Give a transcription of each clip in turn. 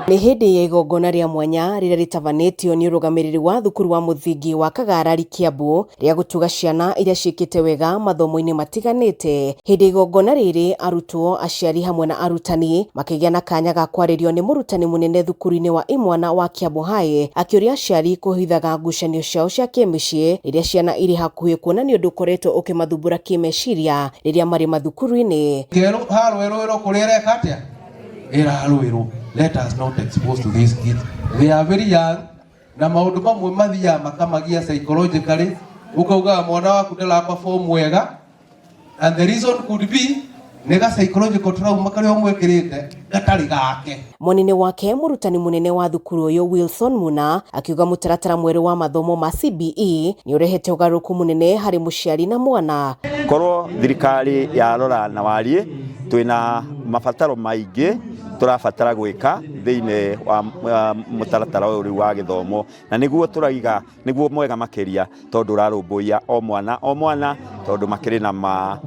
Nĩ hĩndĩ ya igongona rĩa mwanya rĩrĩa rĩtabanĩtio nĩ ũrũgamĩrĩri wa thukuru wa mũthingi wa Kagarari Kiambu rĩa gũtuga ciana iria ciĩkĩte wega mathomo-inĩ matiganĩte. Hĩndĩ ya igongona rĩrĩ, arutwo, aciari hamwe na arutani makĩgĩa na kanya ga kwarĩrio nĩ mũrutani mũnene thukuru-inĩ wa imwana wa Kiambu High, akĩũria aciari kũhithaga ngucanio ciao cia kĩmĩciĩ rĩrĩa ciana irĩ hakuhĩ, kuona nĩ ũndũ ũkoretwo ũkĩmathumbũra kĩmeciria rĩrĩa marĩ mathukuru-inĩ. Kerũ harũĩrũĩrwo kũrĩa ĩreka atĩa ĩrarũĩrwo. Let us not expose to these kids, they are very young, na maũndũ mamwe mathiaga makamagia psychologically. Ũkaugaga mwana waku ndara perform wega, and the reason could be nĩ ga psychological trauma karĩa ũmwĩkĩrĩte gatarĩ gake. Mwena-inĩ wake, mũrutani mũnene wa thukuru ũyũ Wilson Muna akiuga mũtaratara mwerũ wa mathomo ma CBE nĩ ũrehete ũgarũrũku mũnene harĩ mũciari na mwana. Korwo thirikari yarora na wariĩ, twĩna mabataro maingĩ tũrabatara gwĩka thĩinĩ wa mũtaratara ũyũ rĩu wa gĩthomo, na nĩguo tũraiga nĩguo mwega makĩria, tondũ ũrarũmbũiya o mwana o mwana, tondũ makĩrĩ na ma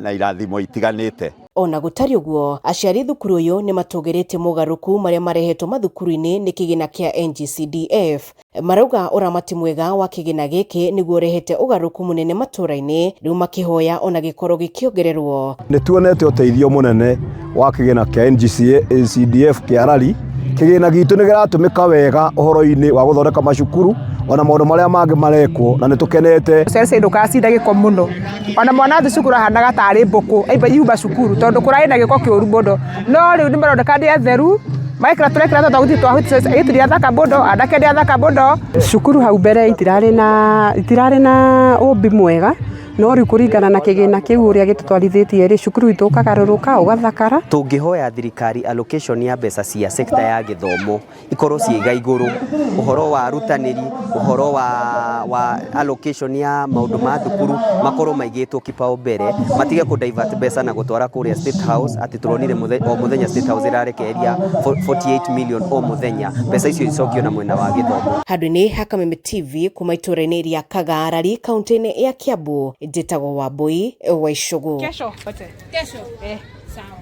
na irathimo itiganĩte. Ona gũtariĩ ũguo, aciari thukuru ũyũ nĩ matũgĩrĩtie mogarũrũku marĩa marehetwo mathukuru-inĩ nĩ kĩgĩna kĩa NGCDF. Marauga ũramati mwega wa kĩgĩna gĩkĩ nĩguo ũrehete ũgarũrũku mũnene matũra-inĩ, rĩu makĩhoya ona gĩkorwo gĩkĩongererwo. Nĩ tuonete ũteithio mũnene wa kĩgĩna kĩa NGCDF kĩa rari. Kĩgĩna gitũ nĩ kĩratũmĩka wega ũhoro-inĩ wa gũthondeka macukuru ona maũndũ marĩa mangĩ marekwo, na nĩ tũkenete. Ciana ciainũkaga cina gĩko mũno, ona mwana athi cukuru ahanaga tarĩ mbũkũ aimba yuma cukuru, tondũ kũrarĩ na gĩko kĩũru mũno. No rĩu nĩ maroneka nĩ atheru, marekĩra tũrekĩra tũthoguthi twa airĩtu nĩ athaka mũno, anake nĩ athaka mũno. Cukuru hau mbere itirarĩ na ũmbi mwega, no rĩu kũringana na kĩgĩna kĩu ũrĩa gĩtũtwarithĩtie rĩ, cukuru witũ ũkagarũrũka ũgathakara. Tũngĩhoya thirikari allocation ya mbeca cia sector ya gĩthomo ikorwo ciĩga igũrũ, ũhoro wa arutanĩri, ũhoro wa allocation ya maũndũ ma thukuru makorwo maigĩtwo kipao mbere, matige kũ divert mbeca na gũtwara kũrĩa State House, atĩ tũronire o mũthenya State House ĩrarekereria 48 million o mũthenya. Mbeca icio icokio na mwena wa gĩthomo. Handũ-inĩ ha Kameme TV kuma itũra-inĩ rĩa Kagarari, kaunti-inĩ ya Kiambu, njĩtagwo Wambui wa Icũgũ. Kesho. Kesho. Eh, sawa.